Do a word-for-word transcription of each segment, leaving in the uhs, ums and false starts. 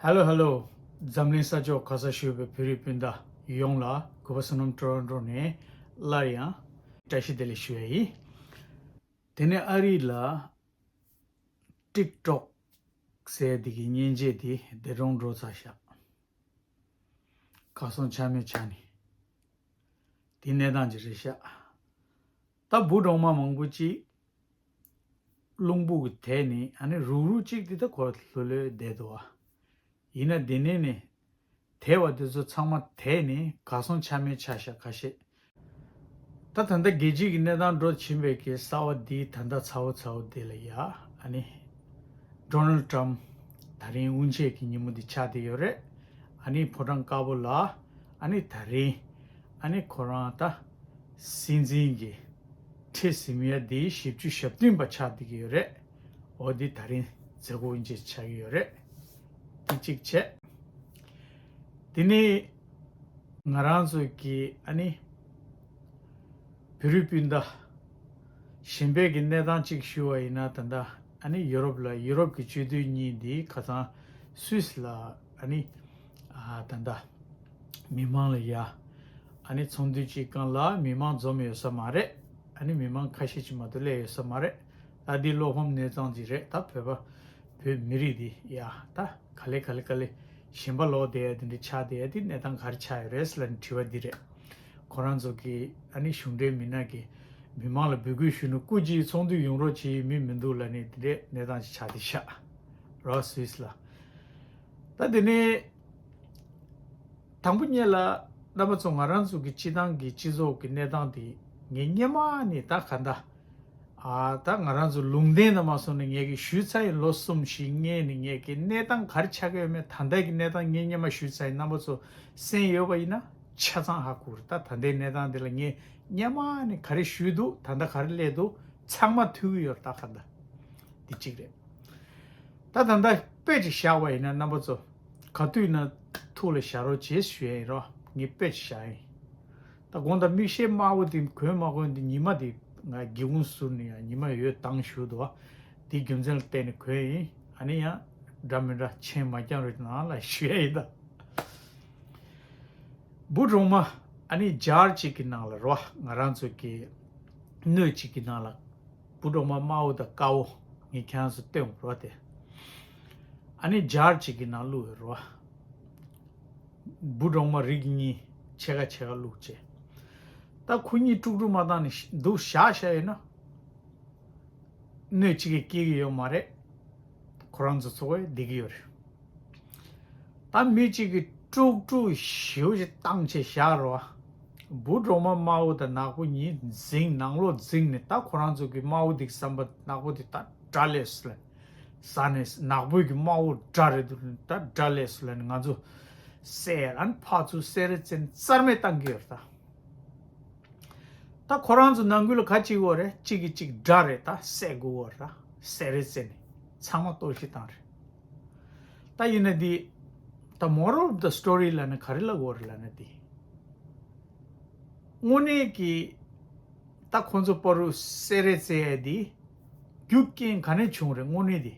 ཧེ་ལོ་ཧེ་ལོ། འཛམ་གླིང་ས་ཕྱོགས་ག་ས་བཞུགས་པའི་བོད་རིགས་སྤུན་ཟླ་ཡོངས་ལ་གུས་པ་བསོད་ནམས་ཊོ་རོན་ཊོ་ནས་སླར་ཡང་བཀྲ་ཤིས་བདེ་ལེགས་ཞུ་ཡ་ཡིན། དེ་ནས་ཨ་རི་ལ་ཊིག་ཊོག་ཟེར་འདི་གི་མཉེན་ཆས་འདི་བདེ་གྲོང་འགྲོ་ཚར་ཤག་གར་སོང་ཆ་མེད་ཆགས་ནས། དེ་གནས་སྟངས་ཅིག་རེད་ཤག་ད་བུ་གྲོག་མ་མང་པོ་ཅིག་རླུང་བུ་གི་དེད་ནས་ཨ་ནི་རུག་རུག་ཅིག་དེ་ད་གོ་ལྷོད་ལྷོད་བསྡད་འདུག་བ། ཡིན་ན་དེ་ནས་ནས་དེད་པ་དེ་ཚོ་ཚང་མ་དེད་ནས་གར་སོང་ཆ་མེད་ཆགས་ཤག་ཁ་ཤས། ད་ད་ལྟ་རྒྱལ་སྤྱིའི་གི་གནས་སྟངས་འགྲོ་བཞིན་པའི་གི་གསར་བ་འདི་ད་ལྟ་ཚ་བོ་ཚ་བོ་དེ་ལ་ཡ་ཨ་ནི་ཌོ་ནལ་ཊམ་ད་རིང་དབུ་འབྱེད་ཀྱི་ཉིན་མོ་འདི་ཆགས་བསྡད་ཡོད་རེད། ཨ་ནི་ཕོ་བྲང་དཀར་པོ་ལ་ཨ་ནི་ད་རིང་ཨ་ནི་ཁོ་རང་ད་སྲིད་འཛིན་གྱི་ཁྲི་ཟིན་ཡ་འདི་བཞི་བཅུ་ཞེ་བདུན་པ་ཆགས་བསྡད་ཀྱི་ཡོད་རེད། འོ་འདི་ད་རིང་མཛད་སྒོ་དབུ་འབྱེད་ཆགས་ཀྱི་ཡོད་རེད། འདི་གཅིག་བྱས། དེ་ནས་ང་རང་ཚོ་གི་ཨ་ནི་བོད་རིགས་སྤུན་ཟླ་གཞན་པའི་གི་གནས་སྟངས་གཅིག་ཞུ་བ་ཡིན་ན། ད་ལྟ་ཨ་ནི་ཡུ་རོབ་ལ་ཡུ་རོབ་ཀྱི་སྤྱི་འཐུས་གཉིས་འདི་ཁ་སང་སུད་སི་ལ་ཨ་ནི་ཨ་ད་ལྟ་མི་མང་ལ་ཡ་ཨ་ནི་ཚོགས་འདུ་གཅིག་སྒང་ལ་མི་མང་འཛོམས་ཡོད་ས་མ་རེད། ཨ་ནི་མི་མང་ཁ་ཤས་ཅིག་མ་གཏོགས་སླེབས་ཡོད་ས་མ་རེད། ད་འདི་བློ་ཕམ་གནས་སྟངས་ཅིག་རེད། ད་བོད་པ་བོད་མི་རིགས་འདི་ཡ་ད་ག་ལེ་ག་ལེ་ག་ལེ་གཞན་པ་ལོག་བསྡད་ཡ་དེ་འདྲ་ཆགས་བསྡད་ཡ་དེ་གནས་སྟངས་ག་རེ་ཆགས་ཡོད་རེད་ཟེར་ལབ་ནས་དྲི་བ་འདི་རེད། ཁོ་རང་ཚོ་གི་ཨ་ནི་གཞུང་འབྲེལ་མི་སྣ་གི་མི་མང་ལ་འབོད་སྐུལ་ཞུས་ནས་སྐུ་མཁྱེན་ཚོགས་འདུ་ཡོང་རོགས་གྱིས། མི་མི་འདུག་ལབ་ནས་དེ་འདྲའི་གནས་སྟངས་ཅིག་ཆགས་བསྡད་ཤག་རོ་སུད་སི་ལ། ད་དེ་ནས་དང་པོ་ཉིད་ལ་རྣམ་པ་ཚོ་ང་རང་ཚོ་གི་སྤྱི་བཏང་གི་སྤྱི་ཚོགས་ཀྱི་གནས་སྟངས་དེ་ངས་སྔོན་མ་ནས་ད་ག་འདྲ། ཨ་ད་ང་རང་ཚོ་ལུང་བསྟན་དང་མ་སོང་ནས་ངས་ཀྱི་ཞུས་ཚར་ཡིན། ལོ་གསུམ་བཞི་སྔོན་ནས་ངས་ཀྱི་གནས་སྟངས་ག་རེ་ཆགས་ཀྱི་ཡོད་མེད། ད་ལྟའི་གི་གནས་སྟངས་ངས་སྔོན་མ་ཞུས་ཚར་ཡིན། རྣམ་པ་ཚོ་གསན་ཡོད་པ་ཡིན་ན་ཆ་ཚང་ཧ་གོ་རེད། ད་ད་ལྟའི་གནས་སྟངས་དེ་ལ་ངས་སྔོན་མ་ནས་ག་རེ་ཞུས་འདུག་ད་ལྟ་ག་རེ་སླེབས་འདུག་ཚང་མ་ཐོས་ཀྱི་ཡོད་རེད། ད་ག་འདྲ་འདི་གཅིག་རེད། ད་ད་ལྟ་དཔེ་ཅིག་བཞག་པ་ཡིན་ན་རྣམ་པ་ཚོ་ག་དུས་ན་ཐུགས་ལ་བཞག་རོགས་བྱེད་ཞུ་ཡ་ཡིན་རོ། ངས་དཔེ་ཅིག་བཞག་ཡིན། ད་དགོང་དག་མིག་ཤེལ་དམར་པོ་དེ་གོན་མ་གོན་དེ་ཉི་མ་དེ་ང་སྒེའུ་ཁུང་ཟུར་ནས་ཡང་ཉི་མ་ཡོད་དང་ཞུ་འདུག་བ། དེ་རྒྱུ་མཚན་ལ་བརྟེན་ནས་གོན་ཡིན། ཨ་ནི་ཡང་འདྲ་མི་འདྲ་མཆན་མ་རྒྱང་རོགས་ནང་ལ་ཞུ་ཡ་ཡིན་ད། བུ་གྲོག་མ་ཨ་ནི་ཇར་གཅིག་གི་ནང་ལ་རོ། ང་རང་ཚོ་གི་སྣོད་གཅིག་གི་ནང་ལ་བུ་གྲོག་མ་དམར་པོ་དང་དཀར་པོ་ངས་ཁྱེད་རང་ཚོ་སྟོན་རོ་དེ། ཨ་ནི་ཇར་གཅིག་གི་ནང་བླུགས་ཡོད་རོ། བུ་གྲོག་མ་རིགས་གཉིས་ཕྱེད་ཀ་ཕྱེད་ཀ་བླུགས་བྱས། ད་ཁོ་གཉིས་དཀྲུག་དཀྲུག་མ་བཏང་ནས་འདུག་བཞག་བཞག་ཡོད་ན། སྣོད་གཅིག་གིས་སྐྱེ་གི་ཡོད་མ་རེད། ཁོ་རང་ཚོ་ཚོ་བས་བསྡད་ཀྱི་ཡོད་རེད། ད་མི་གཅིག་གིས་དཀྲུག་དཀྲུག་ཞེ་པོ་ཞིག་བཏང་བྱས་བཞག་རོགས། བུ་གྲོག་མ་དམར་པོ་དང་ནག་པོ་གཉིས་འཛིང་ནང་ལོགས་འཛིང་ནས། ད་ཁོ་རང་ཚོ་གི་དམར་པོ་འདི་བསམ་པ་ནག་པོ་འདི་ད་དགྲ་ལས་སུ་ལ་ཟ་ནས་ནག་པོའི་གི་དམར་པོ་དགྲ་རེད་འདུག་ད་དགྲ་ལས་སུ་ལ་ནས་ང་ཚོ་བསད་ཨ་ནི་ཕར་ཚུར་བསད་རེས་བཙན་རྩར་མེད་བཏང་གི་ཡོད་རེད་ད། ད་ཁོ་རང་ཚོ་ནང་ཁུལ་ལ་ག་གཅིག་ཡོད་རེད། གཅིག་གིས་གཅིག་དགྲ་རེད། ད་བསད་དགོས་ཡོད་རེད། བསད་རེས་བཙན་ནས་ཚང་མ་གཏོར་བཤིག་བཏང་རེད། ད་ཡིན་ན་འདི་ད་moral of the story ལབ་ན་ག་རེ་ལབ་དགོས་རེད་ལབ་ན་འདི། དངོས་གནས་ཀྱི་ད་ཁོ་ཚོ་བར་དུ་བསད་རེས་བཙན་ཡ་འདི་རྒྱུ་རྐྱེན་ག་ནས་བྱུང་རེད། དངོས་གནས་འདི་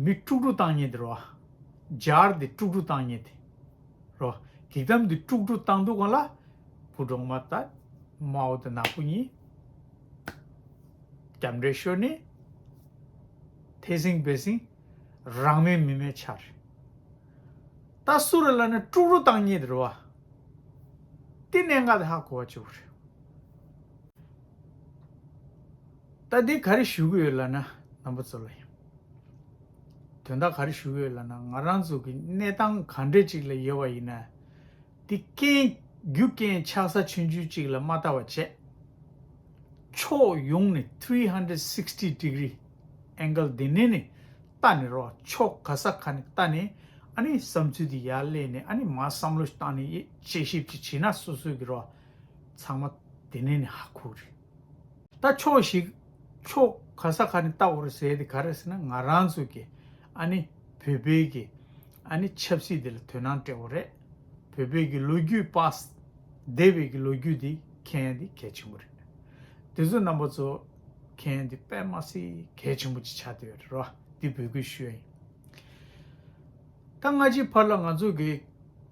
མི་དཀྲུག་དཀྲུག་བཏང་མཁན་འདི་རོ། ཇར་འདི་དཀྲུག་དཀྲུག་བཏང་མཁན་འདི་རོ། གི་དམ་འདི་དཀྲུག་དཀྲུག་བཏང་དུས་སྒང་ལ་བུ་གྲོག་མ་ད་དམར་པོ་དང་ནག་པོ་གཉིས་རྒྱབ་འདྲེ་ཤོར་ནས་ཐེ་སྲིང་བེ་སྲིང་རང་མེད་མི་མེད་ཆགས་རེད། ད་སུ་རེད་ལབ་ན་དཀྲུག་དཀྲུག་བཏང་མཁན་དེ་རེད་བ། དེ་གནད་འགག་དེ་ཧ་གོ་བ་བཅུག་རེད། ད་འདི་ག་རེ་ཞུ་གི་ཡོད་ལབ་ན་རྣམ་པ་ཚོ་ལ་ཡིན། དོན་དག་ག་རེ་ཞུ་གི་ཡོད་ལབ་ན་ང་རང་ཚོ་གི་གནས་སྟངས་ག་འདྲས་ཅིག་ལ་ཡོད་པ་ཡིན་ན། དེ་རྐྱེན་རྒྱུ་རྐྱེན་ཆགས་ས་ཆུང་ཆུང་ཅིག་ལ་མ་ལྟ་བ་བྱས། ཕྱོགས་ཡོངས་ནས་three hundred sixty degree angle དེ་ནས་ནས་ལྟ་ནས་རོ། ཕྱོགས་ག་ས་ག་ནས་ལྟ་ནས་ཨ་ནི་བསམ་ཚུལ་དེ་ཡར་སླེབས་ནས་ཨ་ནི་མར་བསམ་བློ་བཏང་ནས་དཔྱད་ཞིབ་ཅིག་བྱས་ན་སོ་སོ་གི་རོ། ཚང་མ་དེ་ནས་ནས་ཧ་གོ་རེད། ད་ཕྱོགས་ཤིག་ཕྱོགས་ག་ས་ག་ནས་ལྟ་དགོས་རེད་ཟེར་དེ་ག་རེ་ཟེར་ན་ང་རང་ཚོ་གི་ཨ་ནི་བོད་པའི་གི་ཨ་ནི་ཆབ་སྲིད་དེ་ལ་དོ་སྣང་སྤྲད་དགོས་རེད། བོད་པའི་གི་ལོ་རྒྱུས་པཱསི་འདས་པའི་གི་ལོ་རྒྱུས་དེ་མཁྱེན་ཡ་དེ་གལ་ཆེན་པོ་རེད། དེ་ཚོ་རྣམ་པ་ཚོ་མཁྱེན་ཡ་དེ་དཔེ་མ་སྲིད་གལ་ཆེན་པོ་ཅིག་ཆགས་བསྡད་ཡོད་རེད་རོ། འདི་འབོད་སྐུལ་ཞུ་ཡ་ཡིན། ད་སྔ་ཕྱི་བར་ལ་ང་ཚོ་གི་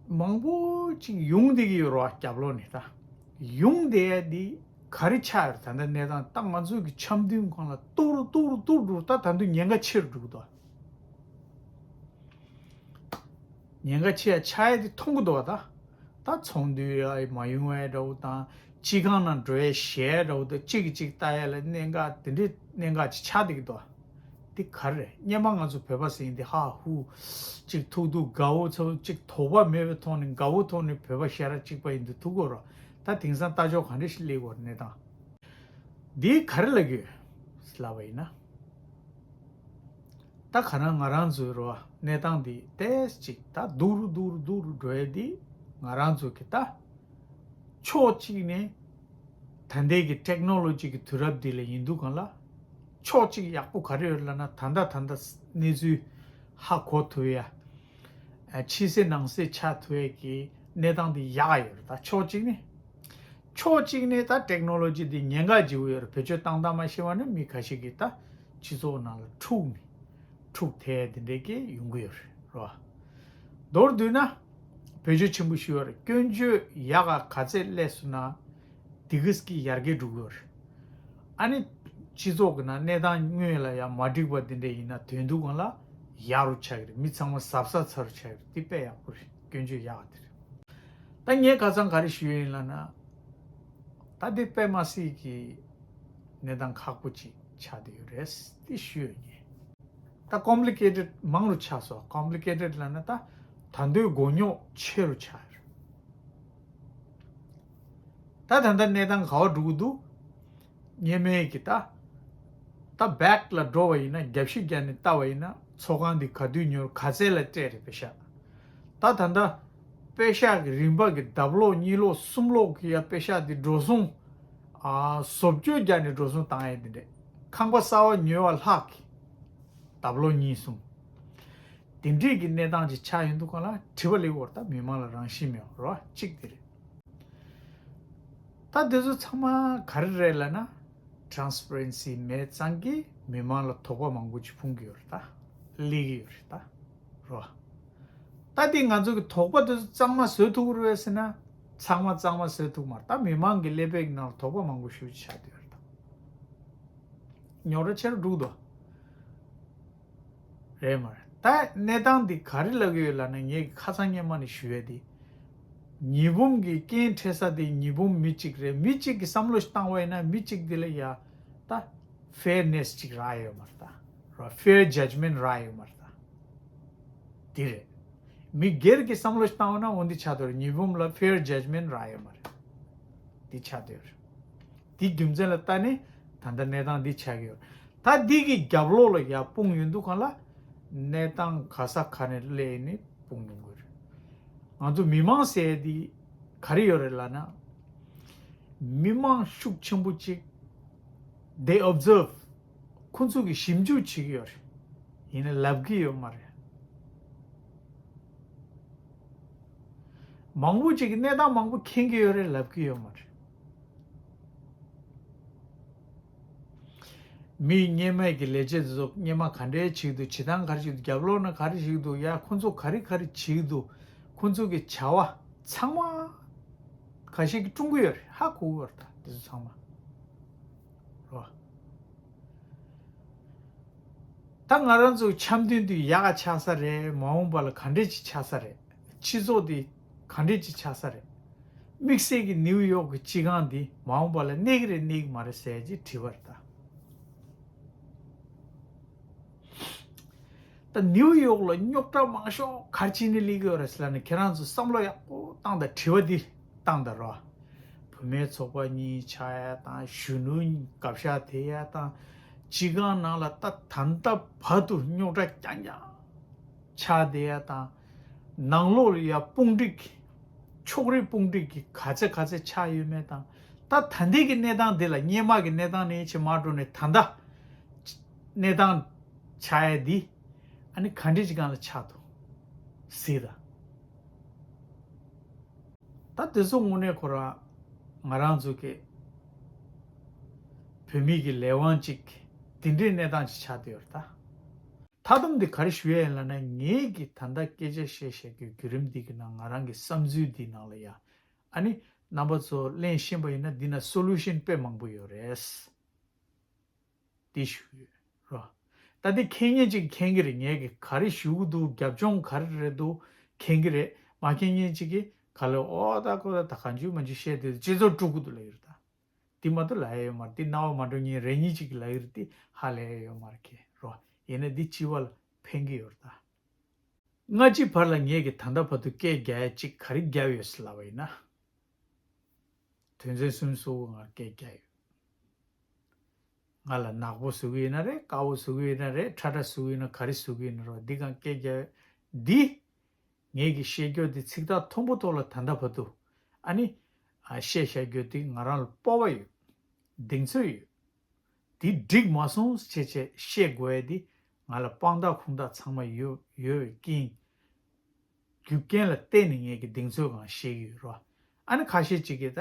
མང་པོ་ཅིག་ཡོང་བསྡད་ཀྱི་ཡོད་རེད་བ། རྒྱབ་ལོགས་ནས་ད་ཡོང་བསྡད་ཡ་འདི་ག་རེ་ཆགས་ཡོད་རེད། ད་ལྟ་གནས་སྟངས་ད་ང་ཚོ་གི་འཆམ་མཐུན་སྒང་ལ་གཏུག་རུ་གཏུག་རུ་གཏུག་འགྲོ། ད་ད་དུང་ཉེན་ཁ་ཆེ་རུ་འགྲོ་གི་འདུག་ཉེན་ཁ་ཆེ་ཡ་ཆགས་ཡ་དེ་མཐོང་གི་འདུག་བ། ད་ད་ཚོང་འདུས་ཡ་མ་ཡོང་ཡ་འདྲ་བོ་དང་། སྤྱི་ཁང་ནང་འགྲོ་ཡ་ཞེད་འདྲ་བོ་དང་། གཅིག་གིས་གཅིག་ལྟ་ཡ་ལ་གནད་འགག་དེ་འདྲའི་གནད་འགག་ཅིག་ཆགས་བསྡད་ཀྱི་འདུག་བ། དེ་ག་རེ་རེད། སྔོན་མ་ང་ཚོ་བོད་པ་ཟེར་མཁན་དེ་ཧ་ཧུ་ཅིག་ཐུག་ཐུག་དགའ་བོ་ཚོ་ཅིག་དོགས་པ་མེད་པའི་ཐོག་ནས་དགའ་བོ་ཐོག་ནས་བོད་པ་ཤ་ར་གཅིག་པ་ཡིན་དུས་ཐུག་གོ་ར། ད་དེང་སང་ལྟ་ཕྱོགས་ག་འདྲ་ཞིག་སླེབས་ཡོད་རེད། གནས་སྟངས་འདི་ག་རེ་ལབ་ཀྱི་ཡོད་ལབ་པ་ཡིན་ན། ད་ག་ན་ང་རང་ཚོའི་རོ་གནས་སྟངས་འདི་ཏོག་ཙམ་ཅིག་ད་སྡུག་རུ་སྡུག་རུ་སྡུག་རུ་འགྲོ་ཡ་འདི་ང་རང་ཚོ་གི་ད་ཕྱོགས་གཅིག་ནས་ད་ལྟའི་གི་ཊེག་ནོ་ལོ་ཇི་གི་དུས་རབས་འདི་ལ་ཡིན་དུས་སྒང་ལ་ཕྱོགས་གཅིག་ཡག་པོ་ག་རེ་ཡོད་ལབ་ན། ད་ལྟ་ད་ལྟ་གནས་ཚུལ་ཧ་གོ་ཐུབ་ཡ། ཕྱི་གསལ་ནང་གསལ་ཆགས་ཐུབ་ཡ་གི་གནས་སྟངས་འདི་ཡག་ཡོད་རེད། ད་ཕྱོགས་གཅིག་ནས། ཕྱོགས་གཅིག་ནས་ད་ཊེག་ནོ་ལོ་ཇི་འདི་ཉེན་ཁ་ཆེ་བོ་ཡོད་རེད། བེད་སྤྱོད་བཏང་སྟངས་མ་ཤེས་པ་ནི་མི་ཁ་ཤས་ཀྱིས་ད་སྤྱི་ཚོགས་ནང་ལ་འཁྲུག་ནས་འཁྲུག་ཐལ་དེ་འདྲས་ཀྱི་ཡོང་གི་ཡོད་རེད། རོ། མདོར་བསྡུས་ན་བེད་སྤྱོད་ཆེན་པོ་ཞིག་ཡོད་རེད། སྐྱོན་བརྗོད་ཡག་ག་ག་ཚད་སླེབས་སོང་ན་དེ་གིས་ཀྱི་ཡར་རྒྱས་འགྲོ་གི་ཡོད་རེད། ཨ་ནི་སྤྱི་ཚོགས་ཀྱི་ནང་གནས་སྟངས་དངོས་ལ་ཡང་མ་འགྲིག་པ་དེ་འདྲས་ཡིན་ན་དོན་དུ་གང་ལ་ཡག་རུ་ཆགས་ཀྱི་རེད། མི་ཚང་མ་གཟབ་གཟབ་ཚ་རུ་ཆགས་ཀྱི་རེད། དེ་དཔེ་ཡག་པོ་རེད། སྐྱོན་བརྗོད་ཡག་ག་དེ་རེད། ད་ངས་ཁ་སང་ག་རེ་ཞུས་ཡིན་ལབ་ན། ད་དེ་དཔེ་མ་སྲིད་ཀྱི་གནས་སྟངས་ཁག་པོ་ཅིག་ཆགས་བསྡད་ཡོད་རེད་དེ་ཞུས་ཡོད་ངས། ད་ཀོམ་པི་ལི་ཀེ་ཊེཌ་མང་རུ་ཆགས་སོང་། ཀོམ་པི་ལི་ཀེ་ཊེཌ་ལབ་ན་ད་ད་དུང་མགོ་རྙོག་ཆེ་རུ་ཆགས་ཡོད་རེད། ད་ད་ལྟ་གནས་སྟངས་ག་པར་འགྲོ་གི་འདུག་སྔོན་མའི་གི་ད། ད་བེག་ལ་འགྲོ་བ་ཡིན་ན། རྒྱབ་བཤིག་རྒྱག་ནས་ལྟ་བ་ཡིན་ན་ཚོགས་ཁང་འདི་ག་དུས་ཉོ་ག་ཚད་ལ་སྤྲད་རེད་པེ་ཤག་ད་ད་ལྟ་པེ་ཤག་གི་རིན་པ་གི་ལྡབ་ལོག་གཉིས་ལོག་གསུམ་ལོག་གི་ཡ་པེ་ཤག་འདི་འགྲོ་སོང་། ཨ། བཟོ་བཅོས་རྒྱག་ནས་འགྲོ་སོང་བཏང་ཡ་འདི་འདྲས། ཁང་པ་གསར་བ་ཉོ་བ་ལྷག་གི་ལྡབ་ལོག་གཉིས་གསུམ། དེ་འདྲས་ཀྱི་གནས་སྟངས་ཅིག་ཆགས་ཡོང་དུས་སྒང་ལ་དྲི་བ་སླེབས་ཡོད་རེད། ད་མི་མང་ལ་རང་བཞིན་མེད་པ་རེད་བ། གཅིག་དེ་རེད། ད་དེ་ཚོ་ཚང་མ་ག་རེ་རེད་ལབ་ན། ཊ་རན་སི་པེ་རེན་སི་མེད་ཙང་གི་མི་མང་ལ་དོགས་པ་མང་པོ་ཅིག་ཕུང་གི་ཡོད་རེད། ད་སླེབས་ཀྱི་ཡོད་རེད། ད་རོ། ད་དེ་ང་ཚོ་གི་དོགས་པ་དེ་ཚོ་གཙང་མ་བཟོ་ཐུབ་ཀྱི་རེད་ཟེར་ན། ཚང་མ་གཙང་མ་བཟོ་ཐུབ་མ་རེད། ད་མི་མང་གི་ཀླད་པའི་ནང་ལ་དོགས་པ་མང་པོ་ཞེ་པོ་ཅིག་ཆགས་བསྡད་ཡོད་རེད། ད་རྙོག་དྲ་ཆེ་རུ་འགྲོ་གི་འདུག་རེད་མ་རེད། ད་གནས་སྟངས་འདི་ག་རེ་ལབ་ཀྱི་ཡོད་ལབ་ན། ངས་ཁ་སང་སྔོན་མ་ནས་ཞུ་ཡ་དེ། ཉི་འབུམ་གྱི་རྐྱེན་འཕྲད་ས་དེ་ཉི་འབུམ་མི་གཅིག་རེད། མི་གཅིག་གིས་བསམ་བློ་ཞིག་བཏང་བ་ཡིན་ན་མི་གཅིག་དེ་ལ་ཡ་ད་ཕེར་ནེ་སི་ཅིག་རག་ཡོད་མ་རེད། ད་རོ། ཕེར་ཇཇ་མེན་ཊི་རག་ཡོད་མ་རེད། ད་དེ་རེད། མི་སྒེར་གྱིས་བསམ་བློ་ཞིག་བཏང་བ་ན་འོ་འདི་ཆགས་བསྡད་ཡོད་རེད། ཉི་འབུམ་ལ་ཕེར་ཇཇ་མེན་ཊི་རག་ཡོད་མ་རེད། འདི་ཆགས་བསྡད་ཡོད་རེད། དེའི་རྒྱུ་མཚན་ལ་བལྟས་ནས་ད་ལྟ་གནས་སྟངས་འདི་ཆགས་ཀྱི་ཡོད། ད་འདི་གི་རྒྱབ་ལོགས་ལ་ཡར་སྤུངས་ཡོང་དུས་སྒང་ལ་གནས་སྟངས་ག་ས་ག་ནས་སླེབས་ནས་སྤུངས་ཡོང་གི་རེད། ང་ཚོ་མི་མང་ཟེར་ཡ་འདི་ག་རེ་ཡོད་རེད་ལབ་ན། མི་མང་ཤུགས་ཆེན་པོ་ཅིག་they observe། ཁོ་ཚོ་གིས་ཞིབ་འཇུག་བྱེད་ཀྱི་ཡོད་རེད། ཡིན་ན་ལབ་ཀྱི་ཡོད་མ་རེད། མང་པོ་ཅིག་གིས་གནས་སྟངས་མང་པོ་མཁྱེན་གྱི་ཡོད་རེད། ལབ་ཀྱི་ཡོད་མ་རེད། མི་སྔོན་མའི་གི་ལས་བྱེད་ཚོ་སྔོན་མ་ག་འདྲའི་བྱེད་ཀྱི་འདུག་བྱེད་སྟངས་ག་རེ་བྱེད་ཀྱི་འདུག་རྒྱབ་ལོགས་ན་ག་རེ་བྱེད་ཀྱི་འདུག་ཡ་ཁོ་ཚོ་ག་རེ་ག་རེ་བྱེད་ཀྱི་འདུག་ཁོ་ཚོ་གི་བྱ་བ་ཚང་མ་ཁ་ཤས་ཀྱིས་སྲུང་གི་ཡོད་རེད། ཧ་གོ་གི་ཡོད་རེད། ད་དེ་ཚོ་ཚང་མ་རོ། ད་ང་རང་ཚོ་འཆམ་མཐུན་དེ་ཡག་ག་ཆགས་ས་རེད། མ་འོངས་པ་ལ་ག་འདྲས་ཅིག་ཆགས་ས་རེད། སྤྱི་ཚོགས་དེ་ག་འདྲས་ཅིག་ཆགས་ས་རེད། དམིགས་བསལ་གྱི་ནིའུ་ཡོག་གི་སྤྱི་ཁང་དེ་མ་འོངས་པ་ལ་གནས་ཀྱི་རེད་གནས་ཀྱི་མ་རེད་ཟེར་གྱི་དྲི་བ་རེད་ད། ད་ནིའུ་ཡོག་ལ་རྙོག་དྲ་མང་ཤོས་ག་རེ་བྱས་ནས་སླེབས་ཀྱི་ཡོད་རེད་ཟེར་ལབ་ན། ཁྱེད་རང་ཚོ་བསམ་བློ་ཡག་པོ་བཏང་དང་། དྲི་བ་འདི་བཏང་དང་རོ། བུད་མེད་ཚོགས་པ་གཉིས་ཆགས་ཡ་དང་། གཞོན་ནུ་གབ་ཤ་དེད་ཡ་དང་། སྤྱི་ཁང་ནང་ལ་ད་ད་ལྟ་བར་དུ་རྙོག་དྲ་རྐྱང་རྐྱང་ཆགས་བསྡད་ཡ་དང་། ནང་ལོགས་ལ་ཡ་དཔུང་སྒྲིག་གི་ཕྱོགས་རིས་དཔུང་སྒྲིག་གི་ག་ཚད་ག་ཚད་ཆགས་ཡོད་མེད་དང་། ད་ད་ལྟའི་གི་གནས་སྟངས་འདི་ལ་སྔོན་མ་གི་གནས་སྟངས་ནས་ཕྱིར་མར་འགྲོ་ནས་ད་ལྟ་གནས་སྟངས་ཆགས་ཡ་འདི་ཨ་ནི་ག་འདྲས་ཅིག་སྒང་ལ་ཆགས་འདུག་ཟེར་ད། ད་དེ་ཚོ་དངོས་གནས་ཁོ་རང་ང་རང་ཚོ་གི་བོད་མི་གི་ལས་དབང་ཅིག་དེ་འདྲའི་གནས་སྟངས་ཅིག་ཆགས་བསྡད་ཡོད་རེད་ད། མཐའ་སྡོམ་འདི་ག་རེ་ཞུ་ཡ་ཡིན་ལབ་ན། ངེད་ཀྱི་ད་ལྟ་སྐད་ཆ་བཤད་བཤད་རྒྱུའི་བརྒྱུད་རིམ་འདི་གི་ནང་། ང་རང་གི་བསམ་ཚུལ་འདི་ནང་ལ་ཡ། ཨ་ནི་རྣམ་པ་ཚོ་གླེང་ཤེས་པ་ཡིན་ན། འདི་ན་སོ་ལུ་ཤན་དཔེ་མང་པོ་ཡོད་རེད། འདི་ཞུ་ཡོད་རོ། ད་འདི་མཁྱེན་མཁན་ཅིག་མཁྱེན་གི་རེད། ངས་གི་ག་རེ་ཞུ་གི་འདུག་རྒྱབ་ལྗོངས་ག་རེ་རེད་འདུག་མཁྱེན་གི་རེད། མ་མཁྱེན་མཁན་ཅིག་གིས་ག་ལེ། ཨོ་ད་ཁོ་ད་ད་གང་བྱུང་མ་བྱུང་བཤད་དེ་སྤྱི་ཚོགས་དཀྲུག་གི་འདུག་ལབ་ཡོད་རེད། ད་འདི་མ་གཏོགས་ལབ་ཡ་ཡོད་མ་རེད། འདི་རྣ་བ་མ་འགྲོ་མཁན་རེ་གཉིས་ཅིག་གིས་ལབ་ཡོད་རེད། འདི་ཧ་ལས་ཡ་ཡོད་མ་རེད་ཁེ་རོ། ཡིན་ན་འདི་སྤྱི་བ་ལ་ཕན་གི་ཡོད་རེད་ད། སྔ་ཕྱི་བར་ལ་ངས་གི་ད་ལྟ་བར་དུ་སྐད་རྒྱག་ཡ་ཅིག་ག་རེ་བརྒྱབ་ཡོད་ཟེར་ལབ་པ་ཡིན་ན། དོན་ཚན་སུམ་ཅུ་སོ་དགུ་ང་སྐད་རྒྱག་ཡོད། ང་ལ་ནག་པོ་བཟོ་གི་ཡིན་ན་རེད། དཀར་པོ་བཟོ་གི་ཡིན་ན་རེད། ཁྲ་ཁྲ་བཟོ་གི་ཡིན་ན། ག་རེ་བཟོ་གི་ཡིན་ན་རོ། འདི་གང་སྐད་རྒྱག་ཡོད། འདི་ངས་གི་བཤད་རྒྱུ་འདི་ཚིག་ཐག་མཐོན་པོ་ཐོག་ལ་ད་ལྟ་བར་དུ་ཨ་ནི་ཨ་བཤད་བཤད་རྒྱུ་འདི་ང་རང་ལ་སྤོབས་པ་ཡོད། གདེང་ཚོད་ཡོད། འདི་འགྲིག་མ་སོང་ཟེར་བྱས་བཤད་དགོས་ཡ་འདི་ང་ལ་དཔང་རྟགས་ཁུངས་དག་ཚང་མ་ཡོད་ཡོད་པའི་རྐྱེན། རྒྱུ་རྐྱེན་ལ་བརྟེན་ནས་ངས་ཀྱི་གདེང་ཚོད་གང་བཤད་ཀྱི་ཡོད་རོ། ཨ་ནི་ཁ་ཤས་ཅིག་གིས་ད་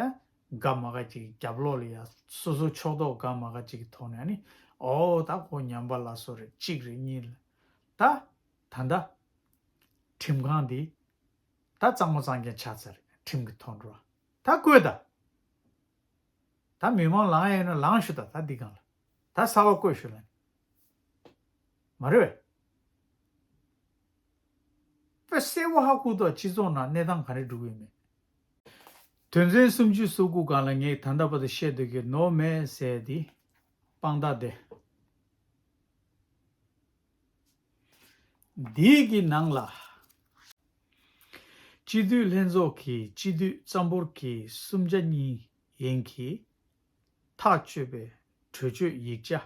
དགའ་མ་དགའ་ཅིག་རྒྱབ་ལོགས་ལ་ཡ་སོ་སོ་ཕྱོགས་གཏོགས་དགའ་མ་དགའ་ཅིག་གི་ཐོག་ནས། ཨ་ནི་ཨོ་ད་ཁོ་ཉམས་པ་སླར་གསོ་རེད། གཅིག་རེད། གཉིས་རེད། ད་ད་ལྟ་ཁྲིམས་ཁང་འདི་ད་གཙང་མ་གཙང་རྐྱང་ཆགས་ཚར་རེད། ཁྲིམས་ཀྱི་ཐོག་འགྲོ་ད་བཀོད་ད། ད་མི་མང་ལངས་ཡ་ཡོད་ན་ལངས་ཤོག་ད། ད་འདི་སྒང་ལ་ད་གསར་པ་བསྐོས་ཤོག་ལབ། མ་རེད་པས། དཔེ་གསལ་པོ་ཧ་གོ་འདུག་སྤྱི་ཚོགས་ནང་གནས་སྟངས་ག་རེ་འགྲོ་གི་ཡོད་མེད། དོན་ཚན་སུམ་ཅུ་སོ་དགུ་སྒང་ལ་ངས་ད་ལྟ་བར་དུ་བཤད་སྡོད་ཀྱི་ནོར་མེད་ཟེར་དེ་དཔང་རྟགས་དེ། འདི་གི་ནང་ལ་སྤྱི་འཐུས་ལྷན་ཚོགས་ཀྱི་སྤྱི་འཐུས་གཙང་པོར་གྱི་གསུམ་ཆ་གཉིས་ཡན་གྱིས་ཐག་གཅོད་པའི་གྲོས་ཆོད་ཡིག་ཆ་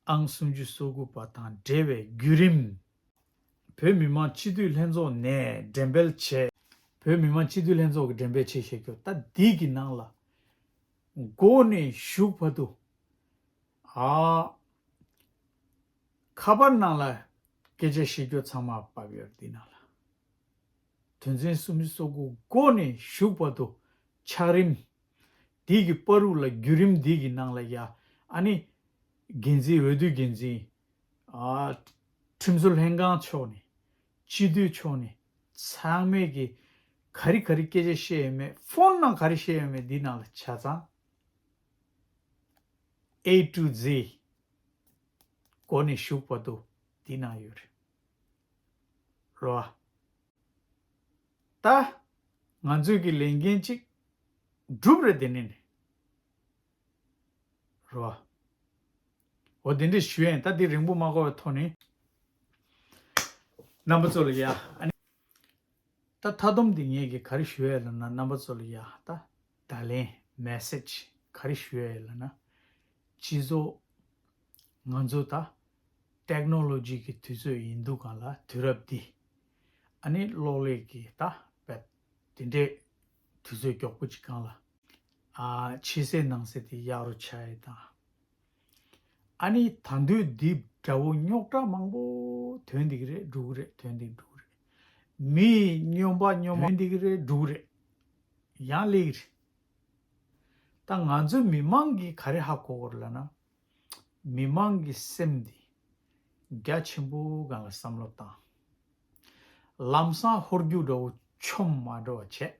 ཨང་སུམ་ཅུ་སོ་དགུ་པ་དང་འབྲེལ་བའི་བརྒྱུད་རིམ། བོད་མི་མང་སྤྱི་འཐུས་ལྷན་ཚོགས་ནས་འགྲེམས་སྤེལ་བྱས། བོད་མི་མང་སྤྱི་འཐུས་ལྷན་ཚོགས་ཀྱིས་འགྲེམས་སྤེལ་བྱས་བཤད་རྒྱུ། ད་འདི་གི་ནང་ལ་འགོ་ནས་མཇུག་བར་དུ། ཨ། ཁ་པར་ནང་ལ་སྐད་ཆ་བཤད་རྒྱུ་ཚང་མ་བབས་ཡོད་རེད། འདི་ནང་ལ། དོན་ཚན་སུམ་ཅུ་སོ་དགུ་འགོ་ནས་མཇུག་བར་དུ་འཆར་རིམ་འདི་གི་བར་དུ་ལ། བརྒྱུད་རིམ་འདི་གི་ནང་ལ་ཡ། ཨ་ནི་འགན་འཛིན། འོས་བསྡུ་འགན་འཛིན། ཨ། ཁྲིམས་བཟོ་ལྷན་ཁང་ཕྱོགས་ནས། སྤྱི་འཐུས་ཕྱོགས་ནས། ཚང་མས་ཀྱི་ག་རེ་ག་རེ་སྐད་ཆ་བཤད་ཡོད་མེད། ཕོན་ནང་ག་རེ་བཤད་ཡོད་མེད། འདི་ནང་ལ་ཆ་ཚང་། A to Z འགོ་ནས་མཇུག་བར་དུ་འདི་ནང་ཡོད་རེད། རོ། ད་ང་ཚོས་ཀྱི་ལས་འགན་ཅིག་འགྲུབ་རེད། དེ་ནས་ནི། རོ། འོ་དེ་འདྲས་ཞུ་ཡིན། ད་འདི་རིང་པོ་མ་འགོར་བའི་ཐོག་ནས་རྣམ་པ་ཚོ་ལ་ཡ། ཨ་ནི་ད་མཐའ་སྡོམ་འདི་ངས་ཀྱི་ག་རེ་ཞུ་ཡ་ལབ་ན། རྣམ་པ་ཚོ་ལ་ཡ་ད་བརྡ་ལན། མེ་སེཇ་ག་རེ་ཞུ་ཡ་ལབ་ན། སྤྱི་ཚོགས་ང་ཚོ་ད་ཏེག་ནོ་ལོ་ཇི་གི་དུས་ཚོད་ཡིན་འདུག་ག་ལ། དུས་རབས་འདི། ཨ་ནི་གློག་ཀླད་ཀྱི་ད་བེད་དེ་འདྲའི་དུས་ཚོད་མགྱོགས་པོ་ཅིག་སྒང་ལ། ཨ། ཕྱི་གསལ་ནང་གསལ་དེ་ཡག་རུ་ཆགས་ཡས་དང་། ཨ་ནི་ད་དུང་འདི་འདྲ་བོ་རྙོག་དྲ་མང་པོ་ཐོན་བསྡད་ཀྱི་རེད། འགྲོ་གི་རེད། ཐོན་བསྡད། འགྲོ་གི་རེད། མི་སྨྱོན་པ་སྨྱོན་མ་ཐོན་བསྡད་ཀྱི་རེད། འགྲོ་གི་རེད། ཡང་སླེབས་ཀྱི་རེད། ད་ང་ཚོའི་མི་མང་གིས་ག་རེ་ཧ་གོ་དགོས་རེད་ལབ་ན། མི་མང་གི་སེམས་འདི་རྒྱ་ཆེན་པོ་སྒང་ལ་བསམ་བློ་བཏང་། ལམ་སང་ཧོལ་རྒྱུག་འདྲ་བོ་མཆོང་མ་འགྲོ་བ་བྱས།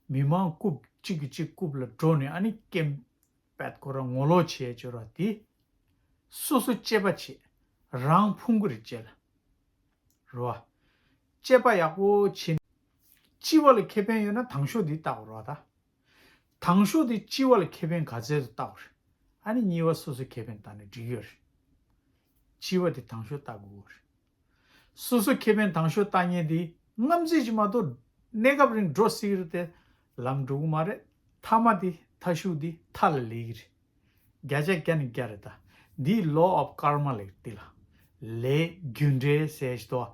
མི་མང་རྐུབ་གཅིག་གིས་གཅིག་རྐུབ་ལ་འགྲོ་ནས། ཨ་ནི་སྐེམ་པད་ཁོ་རང་ངོ་ལོག་བྱས་བྱས་ར། དེ་སོ་སོ་དཔྱད་པ་བྱེད། རང་ཕུང་གི་རེད་བྱས་ལ། རེད་བ། དཔྱད་པ་ཡག་པོ་བྱེད། སྤྱི་བ་ལ་ཁེ་ཕན་ཡོད་ན་དང་ཤོས་འདི་བལྟ་དགོས་རེད་བ། ད་དང་ཤོས་འདི་སྤྱི་བ་ལ་ཁེ་ཕན་ག་ཚད་དུ་བལྟ་དགོས་རེད། ཨ་ནི་གཉིས་པ་སོ་སོ་ཁེ་ཕན་བལྟ་ནས་འགྲིག་ཡོད་རེད། སྤྱི་བ་འདི་དང་ཤོས་བལྟ་དགོས་རེད། སོ་སོ་ཁེ་ཕན་དང་ཤོས་བལྟ་མཁན་འདི་རྔམ་བརྗིད་ཅིག་མ་གཏོགས་གནས་སྐབས་རིང་འགྲོ་སྲིད་ཀྱི་རེད་དེ། ལམ་འགྲོ་གི་མ་རེད། མཐའ་མ་འདི་མཐའ་གཞུག་འདི་མཐའ་ལ་ལུས་ཀྱི་རེད། བརྒྱ་ཆ་བརྒྱ་ནས་བརྒྱ་རེད། ད་འདི་law of karma ལབ་འདི་ལ། ལས་རྒྱུ་འབྲས་ཟེར་ཞིག་འདུག་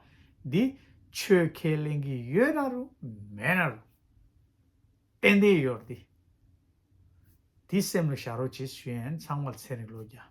འདི་ཆོས་ཁས་ལེན་གྱི་ཡོད་ན་རུང་མེད་ན་རུང་ཏན་ཏན་ཡོད་རེད། འདི་སེམས་ལ་བཞག་རོགས་བྱེད་ཞུ་ཡིན། ཚང་མར་ཚེ་རིང་ལོ་བརྒྱ།